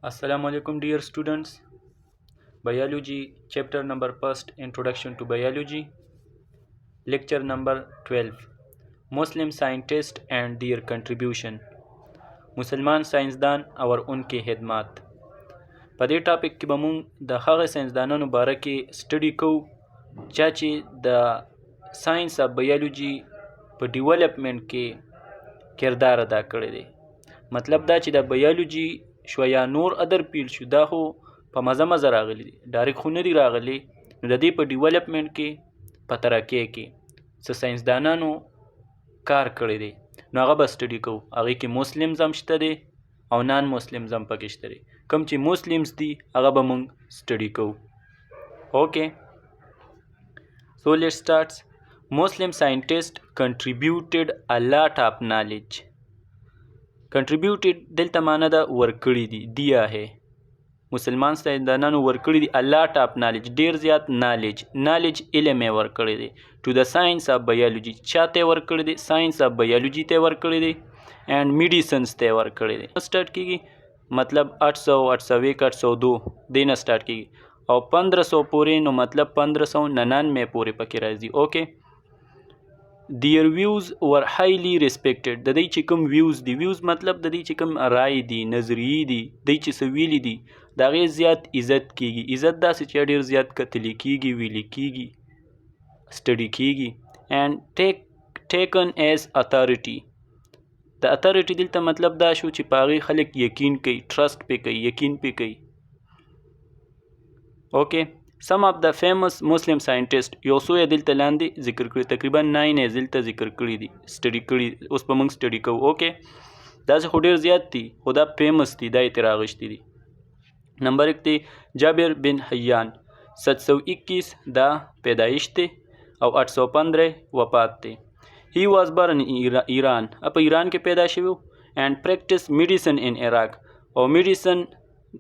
Assalamu alaikum dear students. Biology chapter number first, introduction to biology, lecture number 12, Muslim scientists and their contribution. مسلمان ساينسدان او उनके خدمات. په دې ټاپک کې به مونږ د هغه ساينسدانانو باره کې سټډي کوو چا چې د ساينس اف بیولوژي په ډیولپمنټ کې کردار ادا کړی دی. مطلب دا چې د بیولوژي شو یا نور other field شو، دا خو په مزه مزه راغلي دي، direct خو نه دي راغلي. نو د دې په development کې، په ترقۍ کې څه ساينسدانانو کار کړی دی، نو هغه به سټډي کوو. هغې کې Muslims هم شته دی او non Muslims هم پکې شته دی. کوم چې Muslims دي، هغه به مونږ سټډي کوو. Okay, so let's start. Muslim scientists contributed a lot of knowledge. Contributed دلته معنی ده ورکړي دي، دیا ہے. مسلمان ساينسدانانو ورکړي دي a lot of knowledge، ډیر زیات knowledge. Knowledge علم یې ورکړی دی. To the science of biology، چاته ورکړي دي؟ Science of biology ته ورکړي دي and medicines ته ورکړي دي. سٹارټ کیږي مطلب 800، 801، 802 دینه سٹارټ کیږي او 1500 پورې، نو مطلب 1599 پورې پکې راځي. Okay, their views were highly respected. د دې چې کوم views دي، views مطلب د دې چې کوم رائے دي، نظریې دي، د چې څه ویلي دي، د هغې زیات عزت کیږي. عزت داسې چې ډیر زیات کتلی کیږي، ویلي کیږي، سټډي کیږي and taken as authority. د authority دلته مطلب دا شو چې په هغې خلک یقین کوي، trust پې کوي، یقین پې کوي. Okay, some of the famous Muslim scientist، یو څو یې دلته لاندې ذکر کړي، تقریبا 9 یې دلته ذکر کړي دي، سټډي کړي. اوس به موږ سټډي کوو. Okay, داسې خو ډیر زیات دي، خو دا famous دي، دا یې ترې راغشتي دي. نمبر 1 دی جابر بن حیان، 721 دا پیدایش دی او 815 وفات دی. He was born in Iran، په ایران کې پیدا شوی، and practice medicine in Iraq. او medicine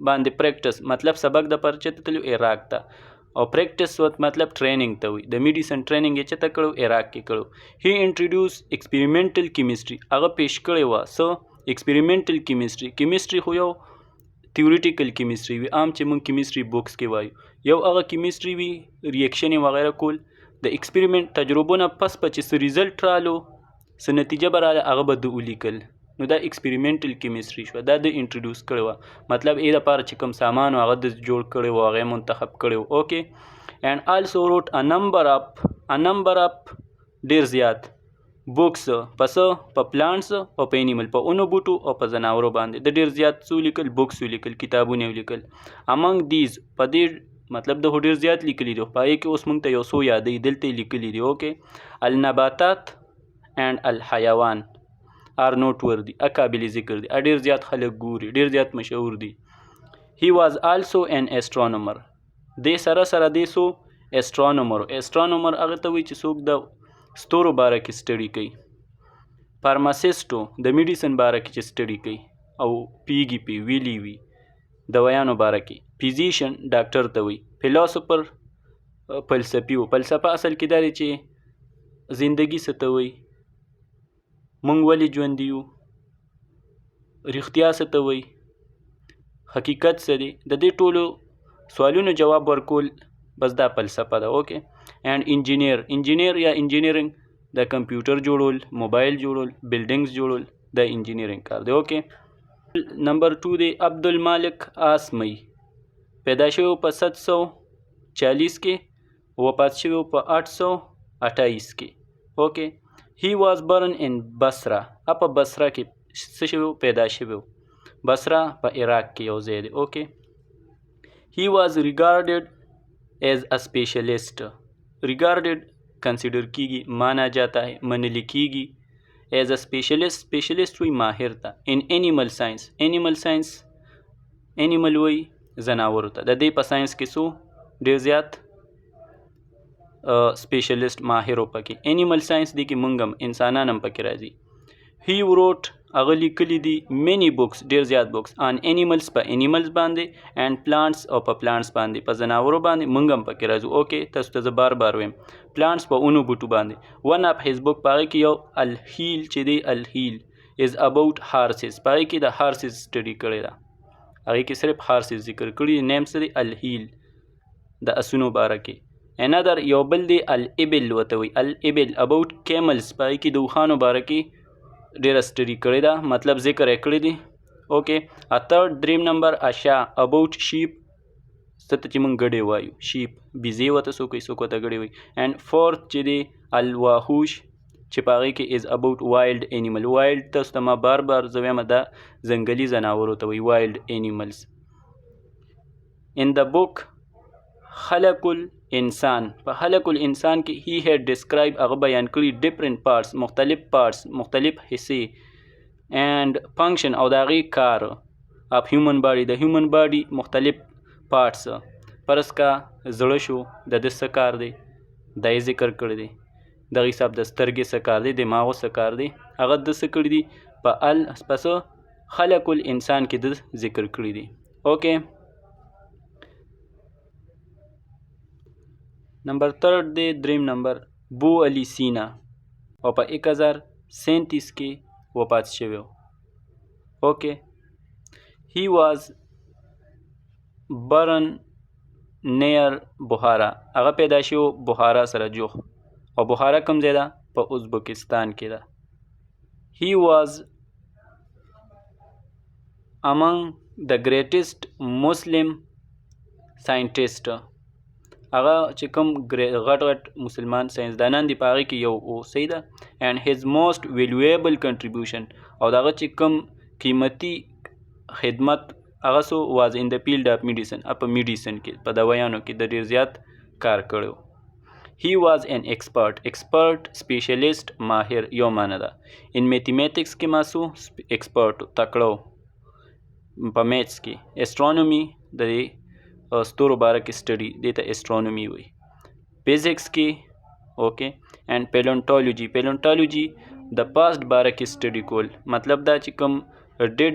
باندې practice مطلب سبق د پر چته تلو عراق ته، او practice وت مطلب training ته وي. د medicine training یې چته کړو؟ عراق کې کړو. He introduce experimental chemistry. هغه پیش کړی و سو experimental chemistry. Chemistry خو یو theoretical chemistry وي، عام چې مونږ chemistry books کې وایو، یو هغه chemistry وي، reaction وغیرہ کول، د experiment تجربو نه پس په چې څه result رالو، څه نتیجه به راله، هغه به د ولیکل. نو دا experimental chemistry شوه. دا د introduce کړی وه، مطلب ای دپاره چې کوم سامان و، هغه د جوړ کړی و، هغه یې منتخب کړی و. Okay, and also wrote a number of، ډیر زیات books. پس په plants او په animal، په اونو بوټو او په ځناورو باندې د ډیر زیات څه ولیکل؟ Books ولیکل، کتابونه ولیکل. Among these، په دې مطلب د ډیر زیات لیکلي دي، په هغې کې اوس مونږ ته یو څو یادوي، دلته یې لیکلي دي. Okay, النباتات and الحیوان are noteworthy، ا قابل ذکر دي، ډیر زیات خلک ګوري، ډیر زیات مشهور دي. He was also an astronomer. دې سره سره دی سو astronomer. Astronomer هغه ته وایي چې څوک د ستورو باره کې سټډي کوي. Pharmacist و، د medicine باره کې چې سټډي کوي او پیږي پی ویلی وي دوایانو باره کې. Physician ډاکټر ته وایي. Philosopher فلسفي و. فلسفه اصل کې دا دی چې زندگی څه ته وایي، مونږ ولې ژوندي یو، رښتیا څه ته وایي، حقیقت څه دی، د دې ټولو سوالونو جواب ورکول، بس دا فلسفه ده. Okay, and engineer. Engineer یا engineering، د کمپیوټر جوړول، موبایل جوړول، buildings جوړول، د engineering کار دی. Okay, number 2 دی عبدالمالک اصمعي، پیدا شوی په 740 کې، وفات شوی په 828 کې. Okay, he was born in Basra. په بصره کې څه شوی؟ پیدا شوی. بصره په عراق کې یو ځای دی. Okay, he was regarded as a specialist. Regarded consider کیږي، مانا جاتا ہے، منل کیږي. As a specialist، specialist وی ماهر ته. In animal science. Animal science، animal وی ځناورو ته. د دې په ساينس کې څو ډیر زیات specialist، ماهر پکې. Animal science دی کې مونږ هم انسانان هم پکې راځي. He wrote، هغه لیکلي دي، many books، ډیر زیات books، on animals، په animals باندې، and plants، او په plants باندې، په ځناورو باندې مونږ هم پکې راځو. Okay, تاسو ته زه بار بار وایم، plants په اونو بوټو باندې. One of his book، په هغې کې یو الخیل چې دی، الخیل، is about horses. په هغې کې د horses study کړې ده. هغې کې صرف هارسز ذکر کړي، نیم څه دی؟ الهیل، د اسونو باره کې. انادر یو بل دی الابل ورته وایي، الابل اباوټ کیملز، په هغې کې د اوښانو باره کې ډېره سټډي کړې ده، مطلب ذکر یې کړی دی. اوکې، اترډ دریم نمبر اشا اباوټ شیپ، څه ته چې موږ ګډې وایو، شیپ بیزې ورته څوک وایي، څوک ورته ګډې وایي. اینډ فورث چې دی الواحوش، چې په هغې کې از اباوټ وایلډ انیمل. وایلډ تاسو ته ما بار بار زه وایم دا ځنګلي ځناورو ته وایي، وایلډ انیملز. ان د بوک خلق الانسان، په خلق الانسان کې هی هیډ ډیسکرایب، هغه بیان کړي ډیفرنٹ پارټس، مختلف پارټس، مختلف حصے، اینډ فنکشن او د هغې کار اف هیومن باډي، د هیومن باډي مختلف پارټس. فرض کا زړه شو، د ده څه کار دی دا یې ذکر کړی دی. دغه حساب د سترګې څه کار دی، دماغو څه کار دی، هغه د څه کړی دی په ال پس خلق الانسان کې د ذکر کړی دی. اوکې، نمبر تھرډ دی، دریم نمبر بو علی سینا، او په 1037 کې وفات شوی. اوکې، هی واز برن نیر بخارا، هغه پیدا شو بخارا سره جوخ، او بخارا کوم ځای ده؟ په ازبکستان کې ده. He was among the greatest Muslim scientist، هغه چې کوم غټ غټ مسلمان ساينسدانان دي په هغې کې یو و، صحیح ده. And his most valuable contribution، او د هغه چې کوم قیمتي خدمت هغه سو was in the field of medicine، په میډیسن کې، په دوایانو کې د ډیر زیات کار کړو. He was an expert، expert specialist، ماهر یو معنی ده. In mathematics کې ماسو expert، تکړه په میتھس کې. اسټرونومي، د دې ستورو باره کې سټډي، دې ته اسټرونومي وایي. فزکس کې، اوکې، اینډ پیلونټولوجي. پیلونټولوجي د پاست باره کې سټډي کول، مطلب دا چې کوم ډیډ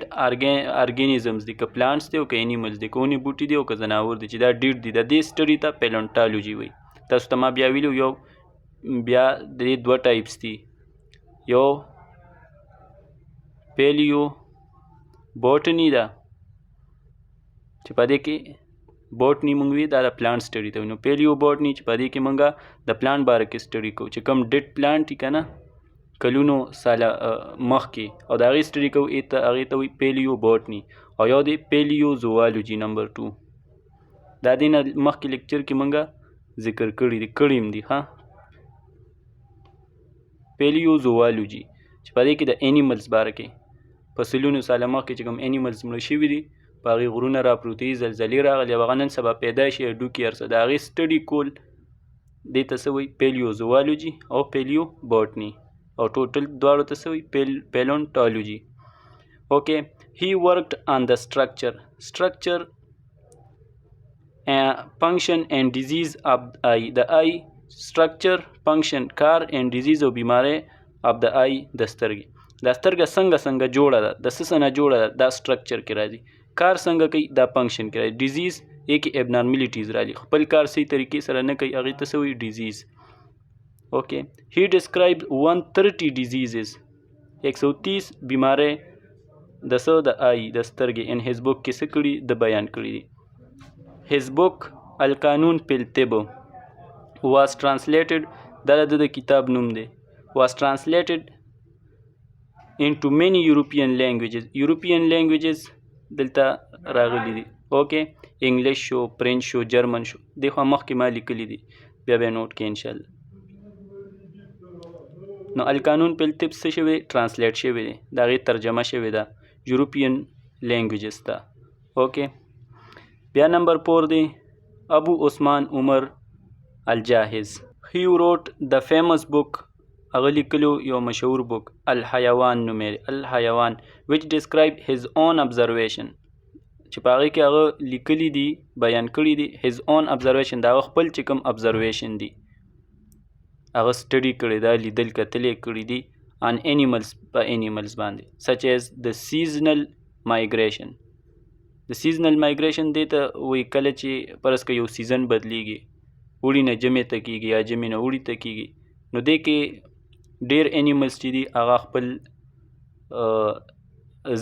ارګانیزمز دي، که پلانټس دي او که انیملز دي، که ونې بوټي دي او که ځناور دي، چې دا ډیډ دي، د دې سټډي ته پیلونټولوجي وایي. تاسو ته ما بیا ویلو یو بیا د دې دوه ټایپس دي، یو پیلیو بوټني ده چې په دې کې بوټني مونږ وی دا د پلانټ سټډي ته، نو پیلیو بوټني چې په دې کې مونږه د پلانټ باره کې سټډي کوو، چې کوم ډیډ پلانټ دي که نه کلونو ساله مخکې، او د هغې سټډي کوو، هغې ته وایي پیلیو بوټني. او یو دی پیلیو زوالوجي نمبر 2، دا دې نه مخکې لیکچر کې مونږه ذکر کړي دي، کړي هم دي. ها، پیلیو زوالوجي چې په دې کې د انیملز باره کې په سلونو ساله مخکې چې کوم انیملز مړه شوي دي، په هغې غرونه راپروتي، زلزلې راغلې، او هغه نن سبا پیدا شي هډوکي هر څه، د هغې سټډي کول دې ته څه وایي؟ پیلیو زوالوجي او پیلیو بوټني، او ټوټل دواړو ته څه وایي؟ پیلونټولوجي. اوکې، he worked on the structure structure function and disease of eye، د eye structure، function کار، and disease او بیماری of the eye، د سترګې. دا سترګه څنګه څنګه جوړه ده، د څه څه نه جوړه ده، دا سټرکچر کې راځي. کار څنګه کوي، دا فنکشن کې راځي. ډیزیز یې کې ابنارملیټیز راځي، خپل کار صحیح طریقې سره نه کوي، هغې ته څه وایي؟ ډیزیز. اوکې، he describe 130 diseases، 130 بیماری د څه؟ د آی، د سترګې. ان his book کې څه کړي؟ د بیان کړي دي. His book القانون فی الطب was translated، دا د ده د کتاب نوم دی، was translated into many European languages. European languages دلته راغلي دي، اوکې، انګلیش شو، فرنچ شو، جرمن شو. دې خو مخکې ما لیکلي دي، بیا به نوټ کې انشاءالله. نو القانون فی الطب څه شوی؟ ترانسلیټ شوی دی، د هغې ترجمه شوې ده یورپین لینګویجز ته. اوکې، بیا نمبر 4 دی ابو عثمان عمر الجاهز. He wrote the famous book، هغه لیکلو یو مشهور بوک الحیوان نومېږي، الحیوان، which describe his own observation، چې په هغې کې هغه لیکلي دي، بیان کړي دي his own observation، د هغه خپل چې کوم observation دي، هغه سټډي کړې ده، لیدل کتل یې کړي دي on animals، په animals باندې، such as the seasonal migration. د seasonal migration دې ته وایي کله چې فرض که یو سیزن بدلیږي، اوړي نه ژمي ته کیږي یا ژمي نه اوړي ته کیږي، نو دې کې ډیر انیملز چې دي هغه خپل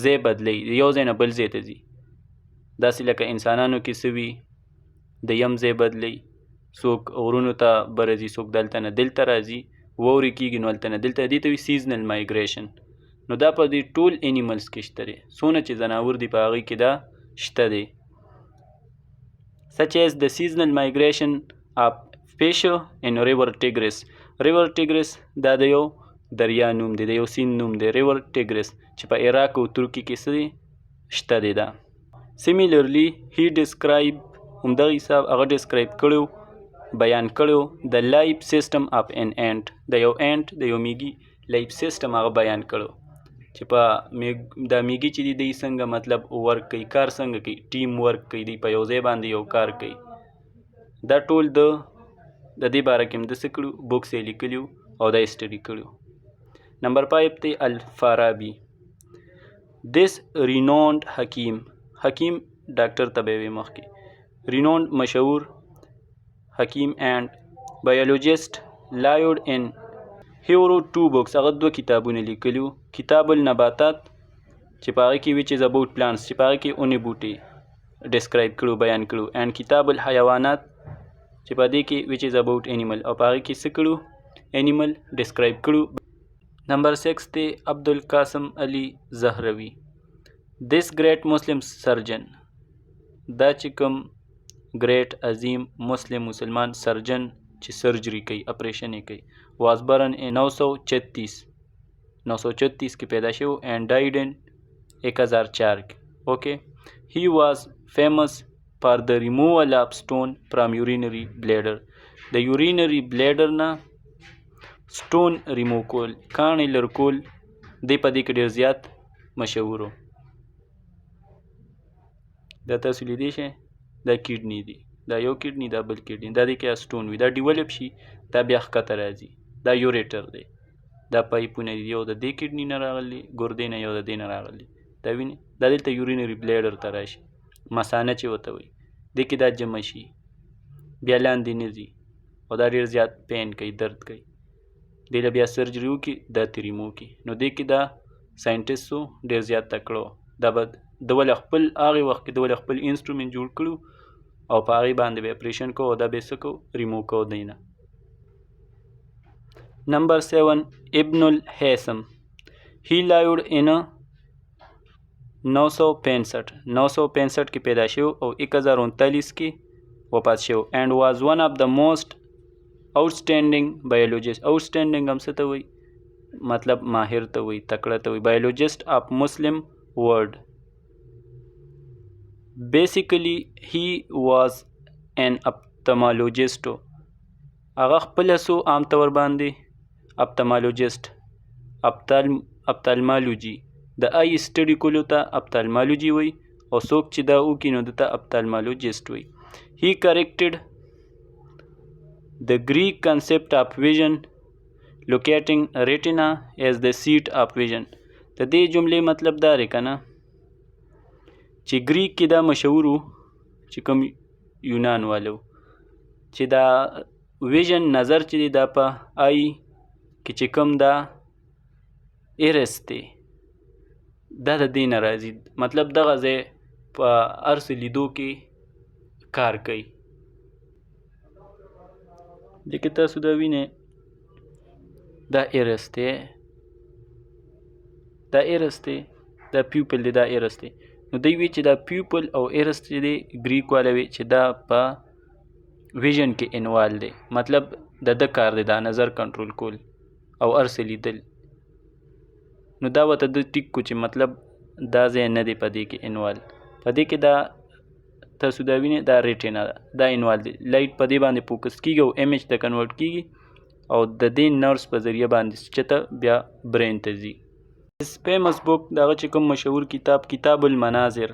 ځای بدلوي، یو ځای نه بل ځای ته ځي. داسې لکه انسانانو کې څه وي، د یم ځای بدلی، څوک غرونو ته بره ځي، څوک دلته نه دلته راځي، واورې کیږي نو هلته نه دلته، دې ته وي سیزنل مایګریشن. نو دا په دې ټول انیملز کې شته دی، څونه چې ځناور دي په هغې کې دا شته دی. Such as the seasonal migration of fish in river Tigris. River Tigris دا د یو دریا نوم دی، د یو سیند نوم دی، river Tigris، چې په عراق او ترکي کې څه دی شته دی دا. Similarly he describe، همدغه حساب هغه ډیسکرایب کړو، بیان کړو the life system of an ant، د یو ant، د یو میږي life system هغه بیان کړو، چې په دا میږي چې دی څنګه مطلب ورک کوي، کار څنګه کوي، ټیم ورک کوي، دی په یو ځای باندې یو کار کوي. دا ټول د دې باره کې هم د څه کړو، books یې لیکلي او دا یې study کړو. نمبر 5 دی الفارابي. This renowned حکیم، حکیم ډاکټر ته به وي مخکې، renowned مشهور حکیم and biologist lived in، he wrote two books، هغه دوه کتابونه لیکلي وو. کتاب النباتات چې په هغې کې which is about plants، چې په هغې کې ونې بوټي describe کړو، بیان کړو، and کتاب الحیوانات چې په دې کې which is about animal، او په هغې کې څه کړو، animal describe کړو. نمبر 6 دی عبدالقاسم علي زهروي. This great Muslim surgeon، دا چې کوم great عظیم مسلم مسلمان surgeon چې surgery کوي، اپریشن یې کوي، was born in 936، 936 کې پیدا شو and died in 1004 کې. Okay, he was famous for the removal of stone from urinary bladder. د urinary bladder نه stone remove کول، کاڼي لرې کول، دی په دې کې ډېر زیات مشهور و. دا تاسو لیدی شئ، دا kidney دی، دا یو kidney، دا بل kidney، دا دې کې stone وي، دا develop شي، دا بیا ښکته راځي. دا ureter دی، دا پایپونه دي، یو د دې kidney نه راغلی ګردې نه، یو د دې نه راغلی. دا وینئ، دا دلته urinary bladder ته راشي، مثانه چې ورته وایي، دې کې دا جمع شي، بیا لاندې نه ځي او دا ډېر زیات pain کوي، درد کوي. دې له بیا surgery وکړي، دا ترې ریموو کړي. نو دې کې دا scientist و، ډېر زیات تکړه و. دا به ده ولې خپل هغې وخت کې ده ولې خپل instrument جوړ کړو او په هغې باندې به اپریشن کو او دا به یې څه کو، ریموو کو دی نه. نمبر 7 ابن الهیثم. He lived in 965، 965 کې پیدا شو او 1039 کې وفات شو، and was one of the most outstanding biologist. Outstanding هم څه ته وایي؟ مطلب ماهر ته وایي، تکړه ته وایي. Biologist of Muslim world. Basically he was an ophthalmologist. هغه خپله څو عام طور باندې ophthalmologist، ophthalmology، د eye study کولو ته ophthalmology وایي او څوک چې دا وکړي نو ده ته ophthalmologist وایي. He corrected the Greek concept of vision, locating retina as the seat of vision. د دې جملې مطلب دا دی که نه چې Greek کې دا مشهور و، چې کوم یونان والو، چې دا vision نظر چې دی دا په eye کې چې کوم دا iris دی، دا د دې نه راځي، مطلب دغه ځای په هر څه لیدو کې کار کوي. دې کې تاسو دا وینئ، دا iris دی، دا iris دی، دا pupil دی، دا iris دی. نو دوی وی چې دا pupil او iris چې دی، Greek والا وی چې دا په vision کې involve دی، مطلب د ده کار دی دا نظر کنټرول کول او هر څه لیدل. نو دا ورته ده ټیک کو چې مطلب دا ځای نه دی په دې کې involve. په دې کې دا تاسو دا وینئ، دا retina ده، دا involve دی. Light په دې باندې focus کیږي او image ته convert کیږي او د دې nerves په ذریعه باندې چته بیا brain ته ځي. His famous book، دغه چې کوم مشهور کتاب، کتاب المناظر،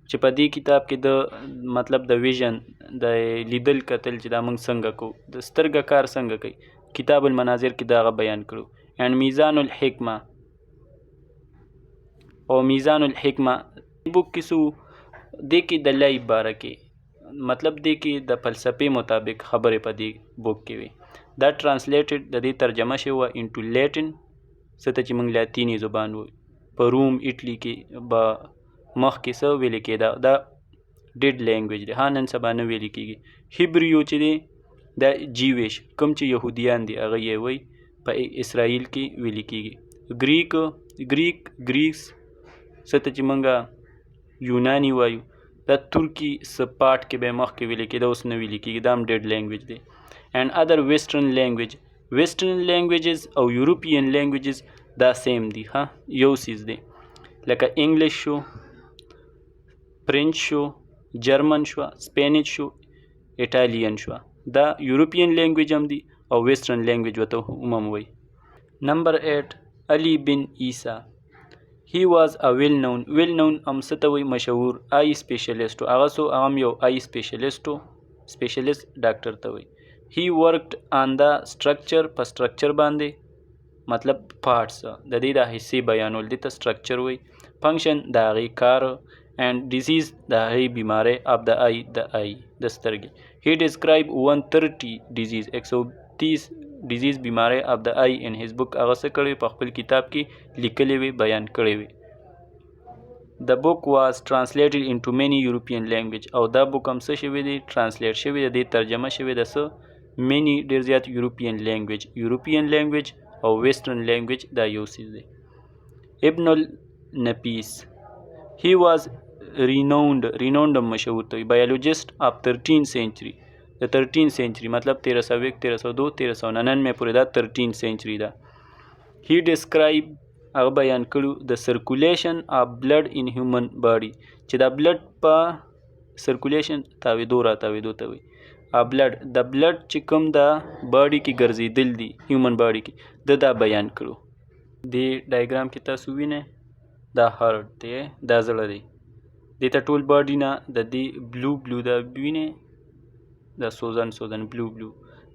چې په دې کتاب کې د مطلب د vision، د لیدل کتل چې دا موږ څنګه کوو، د سترګه کار څنګه کوي، کتاب المناظر کې دغه بیان کړو. And میزان الحکمه، او میزان الحکمه book کې څه، دې کې د life باره کې، مطلب دې کې د فلسفې مطابق خبرې په دې book کې وي. دا translated، د دې ترجمه شوې وه into Latin، څه ته چې موږ لاتیني زبان وایو. په روم اټلی کې به مخکې څه ویل کېده، دا ډیډ لینګویج دی، ها، نن سبا نه ویل کېږي. هبریو چې دی دا جیویش، کوم چې یهودیان دي هغه یې وایي، په اسرائیل کې ویل کېږي. ګریک، ګریکس څه ته چې مونږه یوناني وایو، دا ترکي څه پارټ کې به مخکې ویل کېده، اوس نه ویل کېږي، دا هم ډیډ لینګویج دی. And other western language, western languages او یورپین لینګویجز دا سیم دي، ها، یو څیز دی. لکه انګلیش شو، فرنچ شو، جرمن شو، سپینش شو، ایټالین شو، دا یورپین لینګویج هم دي او ویسټرن لینګویج ورته هم وایي. نمبر 8، علی بن عیسی. He was a well known, well known هم څه ته وایي؟ مشهور eye specialist. هغه څو، هغه هم یو eye specialist، specialist doctor ته وایي. He worked on the structure، په structure باندې، مطلب parts د دې د حصې بیانول دي ته structure وایي، function د هغې کار، and disease د هغې بیماری، of the eye، د eye، د سترګې. He described 130 disease، 130 disease، بیماری، of the eye in his book. هغه څه کړی؟ په خپل کتاب کې لیکلی وي، بیان کړی وي. The book was translated into many European language. او دا book هم څه شوی دی؟ Translate شوی دی، ترجمه شوی ده څه many، ډیر زیات European language. European language او Western language دا یو څیز دی. ابن النفیس. He was renowned, renowned مشهور ته، biologist of 13 century. د 13 century مطلب 1301، 1302، 1399 پورې، دا 13 century ده. He describe، هغه بیان کړو، the circulation of blood in human body، چې دا blood په circulation، تاویدو را تاویدو ته وي. ا blood، د blood چې کوم دا body کې ګرځیدل دي، human body کې، د دا بیان کړو. دی ډایګرام کې تاسو وینئ، دا heart دی، دا زړه دی. دې ته ټول body نه د دې blue blue دا وینئ، دا سوزن سوزن blue blue،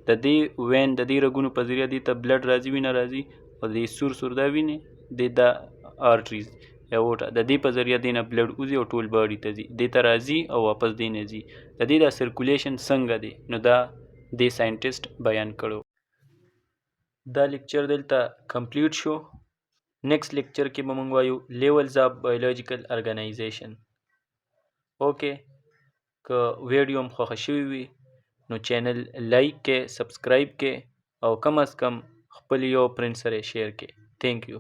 د دې vein، د دې رګونو په ذریعه دې ته blood راځي، وینه راځي. او د سور سور دا وینئ، د دا arteries، aorta، د دې په ذریعه دې نه blood وځي او ټول body ته ځي. دې ته راځي او واپس دې نه ځي. د دې دا circulation څنګه دی، نو دا دې scientist بیان کړو. دا لیکچر دلته complete شو. Next lecture کې به موږ وایو levels of biological organization. Okay، که ویډیو هم خوښه شوې وي نو channel like کې، subscribe کې او کم از کم خپل یو friend سره share کې. Thank you.